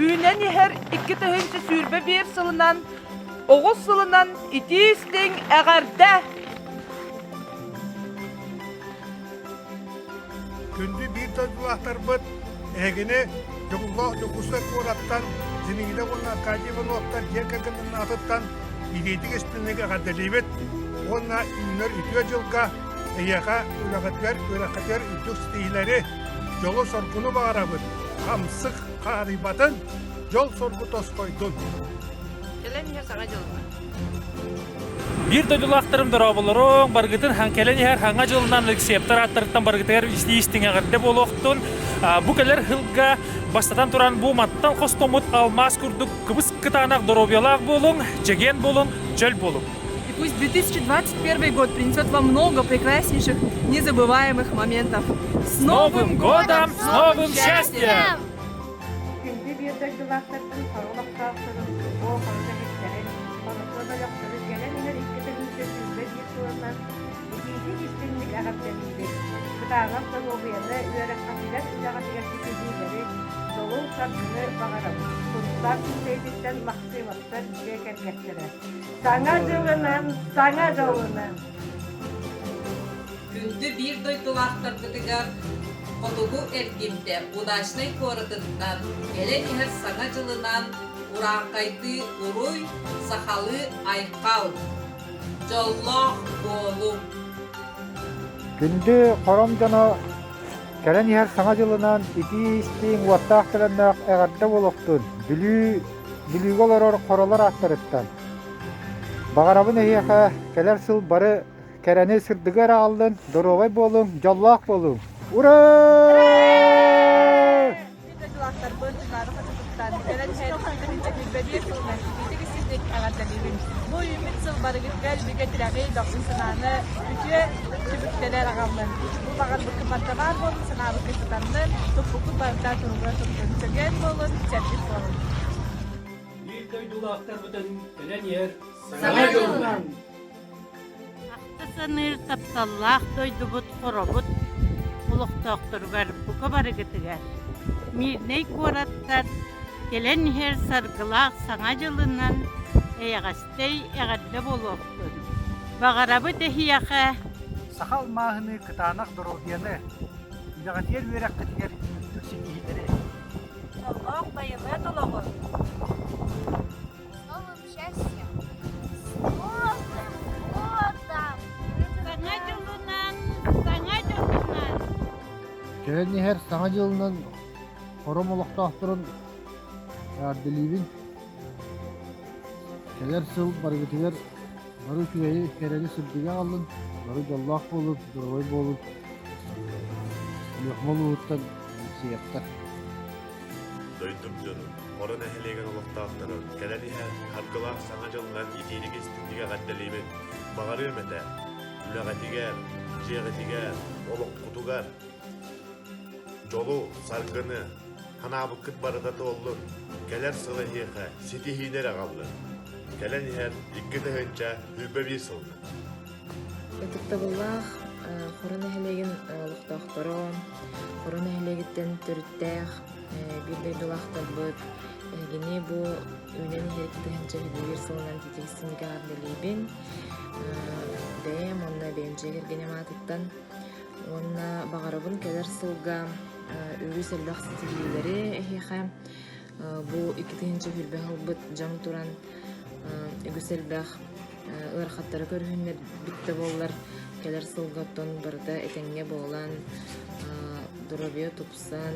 Үүнэн иһэр 2021 сылынан оҕус сылынан итии-истиҥ эҕэрдэ! Күндү биир дойдулаахтарбыт, эһигини Дьокуллаах Дьокуускай куораттан Зинаида уонна Аркадий Ивановтар дьиэ кэргэннэрин аатыттан илиитик истиҥник эҕэрдэлиибит уонна үүнэр үтүө дьылга эһиэхэ үлэҕитигэр, үөрэххитигэр үрдүк ситиһиилэри, дьолу-соргуну баҕарабыт! Хамсык хаарыйбатын, дьол-соргу тосхойдун! Кэлэн иһэр Саҥа дьылынан! Биир дойдулаахтарым дорооболоруҥ, барыгытын кэлэн иһэр Хаҥа дьылынан Алексеевтар ааттарыттан барыгытыгар истии-истиҥ эҕэрдэ буолуохтун. Бу кэлэр сылга бастатан туран бу мантан хостоммут алмаас курдук кыбыс-кытаанах доруобуйалаах буолуҥ, чэгиэн буолуҥ, чөл буолуҥ. И пусть 2021 год принесет вам много прекраснейших, незабываемых моментов. С Новым годом, с новым счастьем! Күндү биир дойдулаахтарбын хоро олохтоохторун, оо, хоро үлэһиттэрин, хоротуо бөлөхтөрүн кэлэн иһэр 2021 сылынан итиитик-истиҥник эҕэрдэлиибит! Кытаанах доруобуйаны, үөрэххитигэр, үлэҕитигэр ситиһиилэри, дьолу-саргыны баҕарабыт! Сунтаар Күүкэйдиттэн Максимовтар дьиэ кэргэттэрэ. Саҥа дьылынан, саҥа дьолунан! Күндү биир дойдулаахтарбытыгар Хотугу эргимтэ Удачнай куоратыттан кэлэн иһэр Саҥа дьылынан урааҥхайдыы уруй, сахалыы айхал! Дьоллоох буолуҥ! Күндү хором дьоно, кэлэн иһэр Саҥа дьылынан итии-истиҥ, уоттаах төлөннөөх эҕэрдэ буолуохтун! Бүлүү, Бүлүүгэ олорор хоролор ааттарыттан. Баҕарабын эһиэхэ кэлэр сыл бары Кэрэни сырдыгы эрэ аҕаллын, доруобай буолуҥ, дьоллоох буолуҥ! Ура! дойдулаахтарбын Тунаара хочотуттан кэлэн иһэр 2021 сылынан итиитик-истиҥник эҕэрдэлиибин. Бу үүммүт сыл барыгытыгар бигэ тирэҕи, дохсун санааны, үтүө түбүктэлэр аҕаллын. Бу баҕарбыккыт барыта баар буоллун, санаабыккыт сатаннын, туппуккут барыта туругура турдун. Чэгиэн буолун, чэбдик буолун. Биир дойдулаахтарбытын кэлэн иһэр Саҥа дьылынан! Ахта саныыр тапталлаах дойдубут Хоробут олохтоохторугар бука барыгытыгар Мирнэй куораттан кэлэн иһэр саргылаах Саҥа дьылынан эйэҕэстэй эҕэрдэ буолуохтун! Баҕарабыт эһиэхэ Саха алмааһыныы кытаанах доруобуйаны, үлэҕитигэр үөрэххитигэр үрдүк ситиһиилэри! Дьоллоох байылыат олоҕу! С новым счастьем! С Новым годом! Саҥа дьылынан! Саҥа дьылынан! Кэлэн иһэр Саҥа дьылынан хором олохтоохторун эҕэрдэлиибин. Кэлэр сыл барыгытыгар бары үчүгэйи, кэрэни, сырдыгы аҕаллын, бары дьоллоох буолун, доруобай буолун. Өлүөхүмэ улууһуттан Алексеевтар. Дойдум дьонун, Хоро нэһилиэгин олохтоохторун кэлэн иһэр Харгылаах Саҥа дьылынан итииник-истиҥник эҕэрдэлиибин. Баҕарыам этэ, үлэҕитигэр, дьиэҕитигэр, олоххутугар дьолу, саргыны, санаабыккыт барыта туоллун, кэлэр сыл эһиэхэ ситиһиини эрэ аҕаллын. Кэлэн иһэр 2021 сылынан. Ытыктабыллаах Хоро нэһилиэгин олохтоохторо, Хоро нэһилиэгиттэн төрүттээх биир дойдулаахтарбыт эһигини бу үүнэн иһэр 2021 сылынан титигиссиник эҕэрдэлиибин. Бэйэм уонна бэйэм дьиэ кэргэним аатыттан уонна баҕарабын кэлэр сылга үгүс элбэх ситиһиилэри эһиэхэ бу 2020 ылбыт дьаҥ туран үгүс элбэх ыарахаттары көрүһүннэрбит да буоллар, кэлэр сылга оттон барыта этэҥҥэ буолан, доруобуйа тупсан,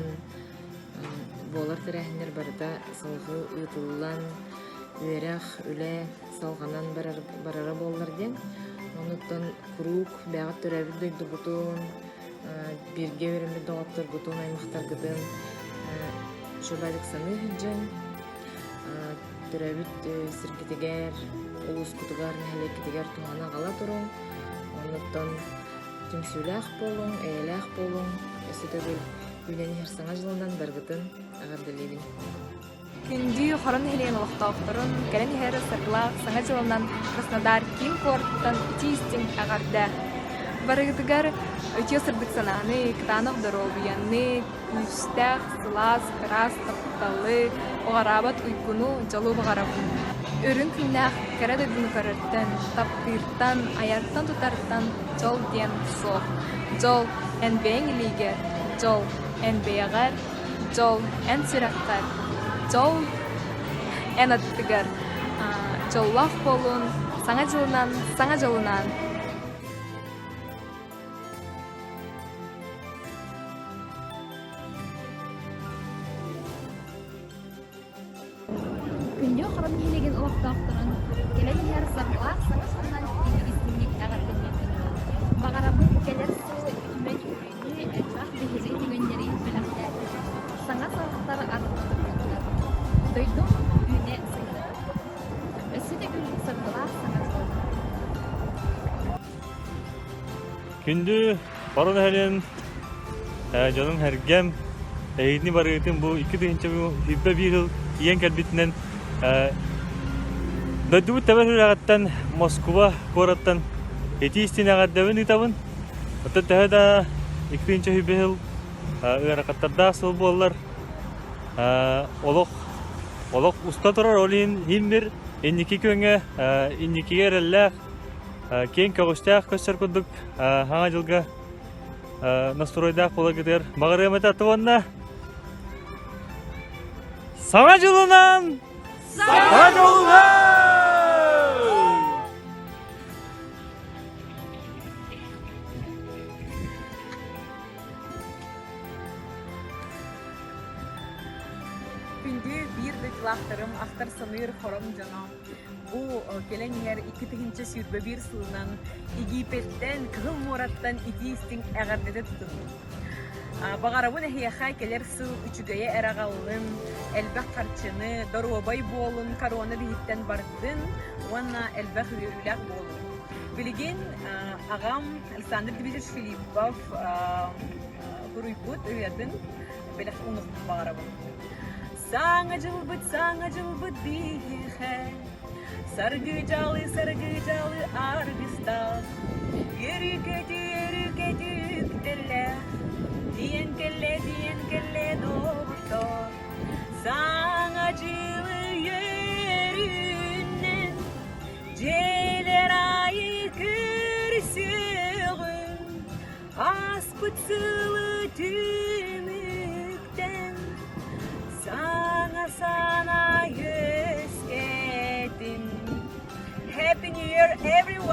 буолар тэрээһиннэр барыта салҕыы ыытыллан, үөрэх, үлэ салҕанан барар, барара буоллар диэн. Онуттан куруук бэйэҕит төрөөбүт дойдубутун, бииргэ үөрэммит доҕотторгутун, аймахтаргытын үчүгэйдик саныы сылдьыҥ. Төрөөбүт сиргитигэр, улуускутугар, нэһилиэккитигэр туһаны аҕала туруҥ. Оннуттан түмсүүлээх буолуҥ, эйэлээх буолуҥ. Өссө төгүл үүнэн иһэр Саҥа дьылынан барыгытын эҕэрдэлиибин. Күндү Хоро нэһилиэгин олохтоохторун кэлэн иһэр саргылаах Саҥа дьылынан Краснодар киин куораттан итии-истиҥ эҕэрдэ! Барыгытыгар Үтүө сырдык санааны, кытаанах доруобуйаны, күүстээх, сылаас, ыраас тапталы, уҕараабат уйгуну, дьолу баҕарабын. Үрүҥ күннээх кэрэ дойдуну көрөртөн, таптыыртан, айартан-тутартан дьол диэн суох. Дьол эн бэйэҥ илиигэр, дьол эн бэйэҕэр, дьол эн сүрэххэр, дьол эн аттыгар. Дьоллоох буолун, Саҥа дьылынан, Саҥа дьолунан! Күндү Хорон нэһилиэгин олохтоохторун кэлэн иһэр саргылаах саҥа сылынан итиник эҕэрдэлиибин. Баҕарабын кэлэр сыл үтүмэн үөрүүнү, элбэх биһиги түгэннэри бэлэхтээтин. Саҥа саҕахтар арылла турдуннар. Дойдум үүнэ сайда турдун. Өссө төгүл саргылаах саҥа дьылынан! Күндү Хоро нэһилиэгин дьонум-сэргэм, эһигини барыгытын бу 2021 сыл тиийэн кэлбитинэн дойдубут тэбэр үрэҕиттэн Москуба куораттан итии истиҥ эҕэрдэбин ыытабын. Оттон төһө да 2021 сыл ыарахаттардаах сыл буоллар, олох олох уста турар, ол иһин иһин инники күөҥҥэ инникигэ эрэллээх киэҥ көҕүстээх көстөр курдук Саҥа дьылга настройдаах буоларгытыгар баҕарыам этэ уонна Саҥа дьылынан! Саҥа дьылынан! Күндү биир дойдулаахтарым, ахтар-саныыр хором дьоно! Бу кэлэн иһэр 2021 сылынан Египеттэн, Кыһыл муораттан итии-истиҥ эҕэрдэтэ тутуннум. Баҕарабын эһиэхэ кэлэр сыл үчүгэйэ эрэ аҕаллын, элбэх харчыны, доруобай буолун, корона биһиттэн бардын уонна элбэх үөрүүлээх буолун. Билигин аҕам Александр Дмитриевич Филиппов суруйбут ырыатын бэлэх уунуохпун баҕарабын. Саҥа дьылбыт, саҥа дьылбыт биһиэхэ, Саргы-дьалы, саргы-дьалы аргыстаах, Үөрүү-көтүү, үөрүү-көтүү үктэллээх, Тиийэн кэллэ, тиийэн кэллэ доҕоттоор. Саҥа дьылы үөрүүнэн, Дьиэлэр аайы көрсүөҕүҥ, Ааспыт сылы түмүктэн саҥа санаа үөскээтин. Happy New Year, everyone!